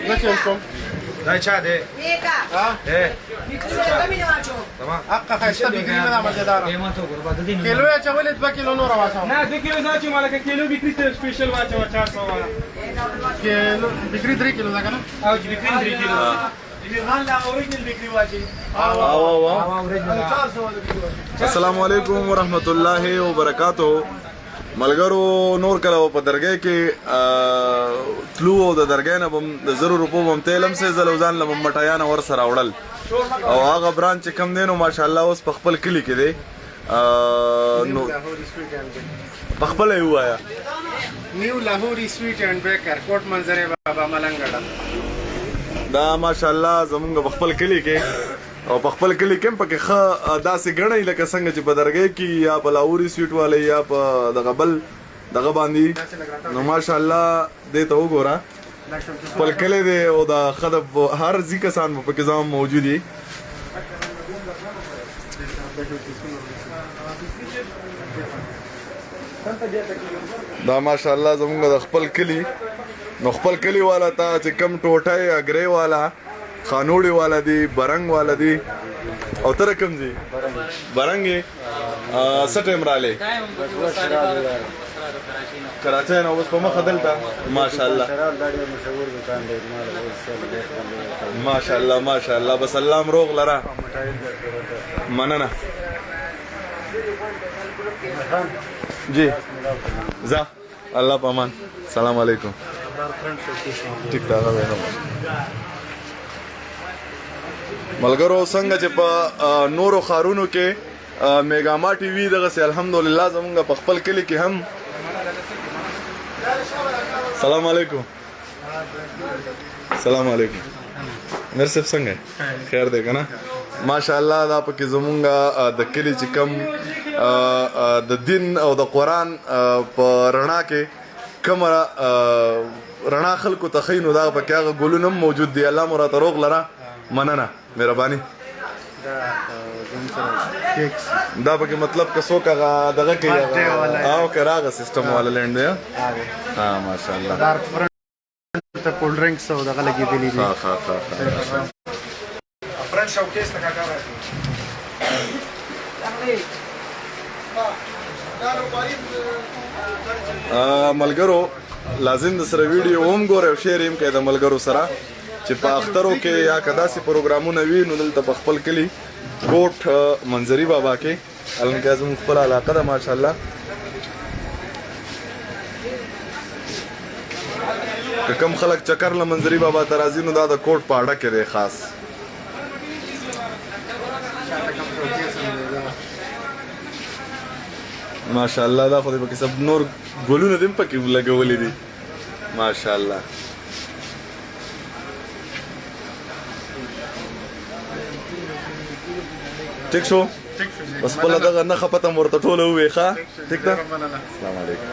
نه چینج کوم. دا چا دی؟ ها، حق خسته بګری نه مزیدار. کیلو یې چولې، 2 کیلو نور واچو. نه، 2 کیلو ځا چې مالک کیلو بکری ته سپیشل واچو 400 والا. کیلو بګری 3 کیلو دا کنه؟ او چې بکری 3 کیلو خان لا اوریجنل بکری واچي. او او او السلام علیکم ورحمت الله وبرکاتو. ملګرو، نور کله په درګه کې تلو او د درګې نه بم د 1000 روپو بم تیلم سه زلو ځان له مټایان ور سره وړل، او هغه برانچ چې کم دی نو ماشاءالله اوس په خپل کلی کې دی. نو په خپل یې وایا. نیو لاهوري سویټ اینډ بیکر، کوټ منظرې بابا، ملنګړه. دا ماشاءالله زمونږ په خپل کلی کې، او په خپل کلی کې هم پکې ښه داسې ګڼی لکه څنګه چې په درګۍ کې یا په لاهوري سویټ والے یا په دغه بل دغه باندې. نو ماشاءالله دې ته وګوره، خپل کلی دی او دا ښه د هر ځي کسان به پکې ځان موجود دي. دا ماشاءالله زمونږ د خپل کلی. نو خپل کلی والا ته چې کم ټوټه اګرې والا، خانوړي والا دی، برنګ والا دی، او تر کم دی برنګ. څه ټایم رالی کراچۍ نه؟ اوس په مخه دلته ماشاءالله ماشاءالله ماشاءالله. بس الله مروغ لره. مننه جی، زه الله پامان. سلام علیکم. ټیک دا وینا. ملګرو، څنګه چې په نورو خارونو کې میګاما ټي وي، دغه سي الحمدلله زمونږ په خپل کلی کې هم. سلام علیکم. سلام علیکم میر صاحب، څنګه خیر دی کنه؟ ماشاءالله، دا پکې زمونږ د کلی چې کم د دین او د قران په رڼا کې کوم رڼا خلکو ته ښیي، نو دا پکې هغه ګلونه هم موجود دي. الله مو راته روغ لره. مننه، مهرباني. دا پکې مطلب که څوک هغه دغه کوي او که راغه سیستم والا لینډ دی. ها، ماشاءالله. دار فرنٹ ته کولډ ډرینکس او دغه لګېدلي دي. ها ها ها ها. فرنٹ شوکیس ته کاکا راځي. ملګرو، لازم د سره ویډیو هم ګورئ او شیر هم کوئ د ملګرو سره چې په اخترو کې یا که داسې پروګرامونه وي، نو دلته په خپل کلي کوټ منظري بابا کې، حالانکه زموږ خپله علاقه ده ماشاءالله، که کم خلک چکر له منظري بابا ته راځي، نو دا د کوټ په اډه کې دی خاص. ماشاءالله، دا خو دې پکې سب نور ګلونه دې پکې لګولې دي، ماشاءالله. ټیک شو، بس خپله دغه نښه پته مو ورته ټوله ووې. ښه، ټیک ده. السلام علیکم.